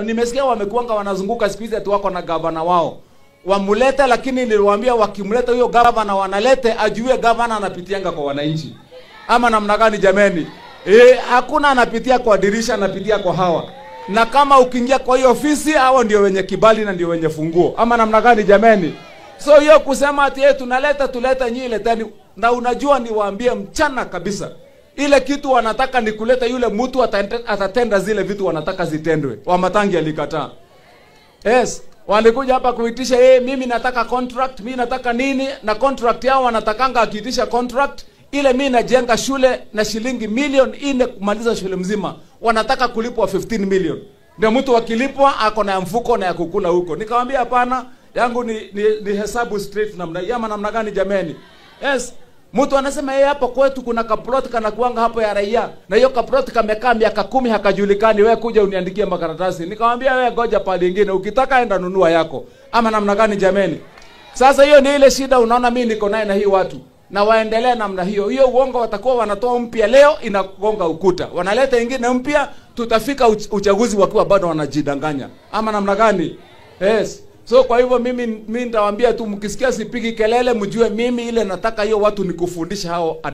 Nimesikia wamekuanga wanazunguka siku hizi ati wako na gavana wao. Wamulete, lakini niliwaambia wakimleta huyo gavana wanalete ajue gavana anapitianga kwa wananchi. Ama namna gani jameni? Hakuna anapitia kwa dirisha, anapitia kwa hawa. Na kama ukiingia kwa hiyo ofisi, hawa ndio wenye kibali na ndio wenye funguo. Ama namna gani jameni? So hiyo kusema ati tunaleta tuleta nyinyi leteni, na unajua niwaambie mchana kabisa. Ile kitu wanataka ni kuleta yule mtu atatenda zile vitu wanataka zitendwe. Wamatangi alikataa. Yes, walikuja hapa kuitisha mimi nataka contract, mimi nataka nini, na contract yao wanatakanga akiitisha contract ile mimi najenga shule na shilingi milioni 4 kumaliza shule mzima. Wanataka kulipwa 15 million. Ndio mtu akilipwa ako na mfuko na ya kukula huko. Nikamwambia hapana, yangu ni hesabu straight namna hii ama namna gani jameni? Yes. Mtu anasema yeye hapo kwetu kuna kaplot kana kuanga hapo ya raia. Na hiyo kaplot kamekaa miaka 10 hakajulikani, wewe kuja uniandikie makaratasi. Nikamwambia wewe goja pale nyingine, ukitaka enda nunua yako. Ama namna gani jameni? Sasa hiyo ni ile shida unaona mimi niko naye na hii watu. Na waendelee namna hiyo. Hiyo uongo watakuwa wanatoa mpya leo inagonga ukuta. Wanaleta nyingine mpya, tutafika uchaguzi wakiwa bado wanajidanganya. Ama namna gani? Yes. So kwa hivyo mimi nitawaambia tu mkisikia sipigi kelele mjue mimi ile nataka hiyo watu nikufundisha hao.